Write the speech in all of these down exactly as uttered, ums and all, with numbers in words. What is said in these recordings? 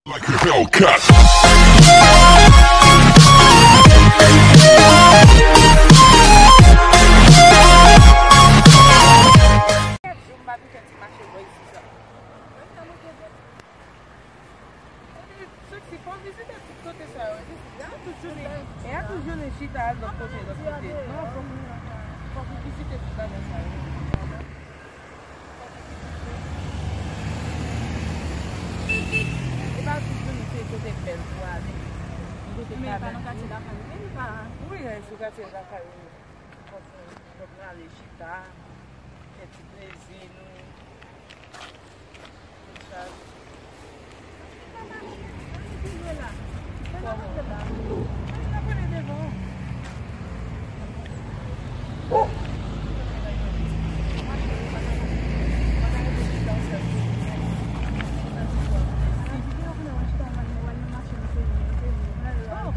Like a Hellcat. Kèt jou m pa te fè ti mache bò isi sa. Sexy, fò vizite tout kote sa yo. Y a tout jounen, y a tout jounen chita al lòt kote, lòt kote. Non, fòk, fòk ou vizite tout bagay sa yo. E pa tout jounen se kote k bèl pou ale. Kote k pa bèl. Men e pa nan katye lakay ou menm, pa. Wi, e sou katye lakay ou. Fòk nou, fòk nou ale chita, fè ti plezi nou. Kòman? Oh,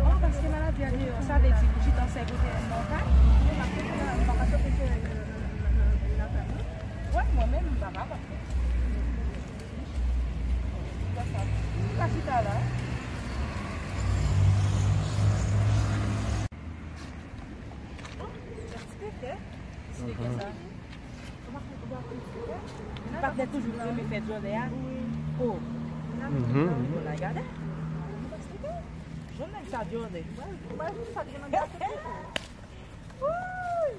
oh, paske maladi a deyò, sa vle di ou chita yon sèl kote nan kay? Wè, mwen menm, m pa kapab. Ou ka chita la. Ti pete. Ti pete sa. Patnè toujou renmen fè djòlè a. Oh. Mhm. Bon, la gade. Jwenn nèg sa djòlè. Wouy.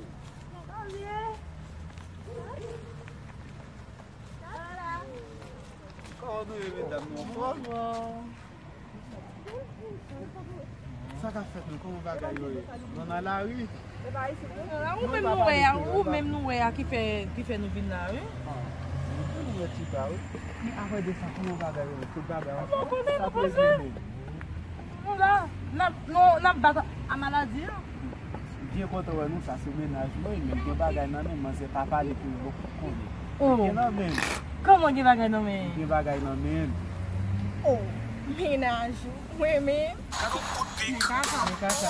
Kòman nou ye, medam, nou anfòm? Sa k ap fèt menm? Kòman bagay yo ye? Nou nan lari? Ou menm nou wè a, ou menm nou wè a ki fè, ki fè nou vin la, wi. Ah, nou wè ti pa, wi. Men apre de sa, kòman bagay yo ye? Tout bagay anfòm? Sa prezime. Nou la, n ap, nou, n ap bat a maladi an. M byen kontan wè nou, sa se mennaj mwen, men gen bagay nan men m, manzè pa pale pou yo konnen. Oh. Gen nan men m. Kòman gen bagay nan men? Gen bagay nan men m. Oh, mennaj ou, mwen menm. Men kaka. Men kaka.